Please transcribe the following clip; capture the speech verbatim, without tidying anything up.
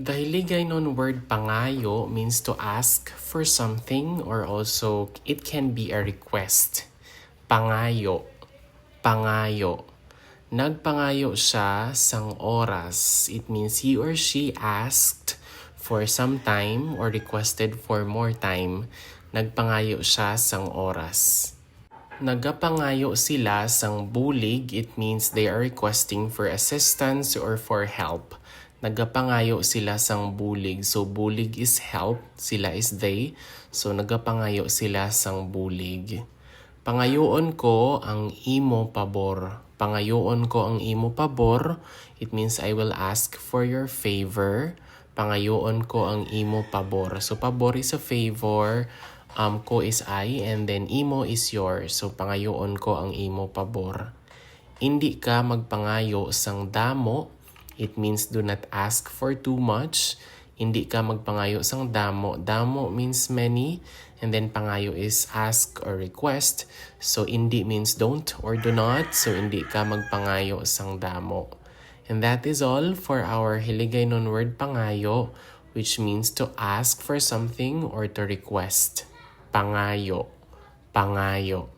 The Hiligaynon word pangayo means to ask for something, or also it can be a request. Pangayo. Pangayo. Nagpangayo siya sang oras. It means he or she asked for some time or requested for more time. Nagpangayo siya sang oras. Nagapangayo sila sang bulig. It means they are requesting for assistance or for help. Nagapangayo sila sang bulig. So, bulig is help. Sila is they. So, nagapangayo sila sang bulig. Pangayoon ko ang imo pabor. Pangayoon ko ang imo pabor. It means I will ask for your favor. Pangayoon ko ang imo pabor. So, pabor is a favor. Um, ko is I, and then imo is your. So, pangayoon ko ang imo pabor. Indi ka magpangayo sang damo. It means do not ask for too much. Indi ka magpangayo sang damo. Damo means many, and then pangayo is ask or request. So, indi means don't or do not. So, indi ka magpangayo sang damo. And that is all for our Hiligaynon word pangayo, which means to ask for something or to request. Pangayo. Pangayo.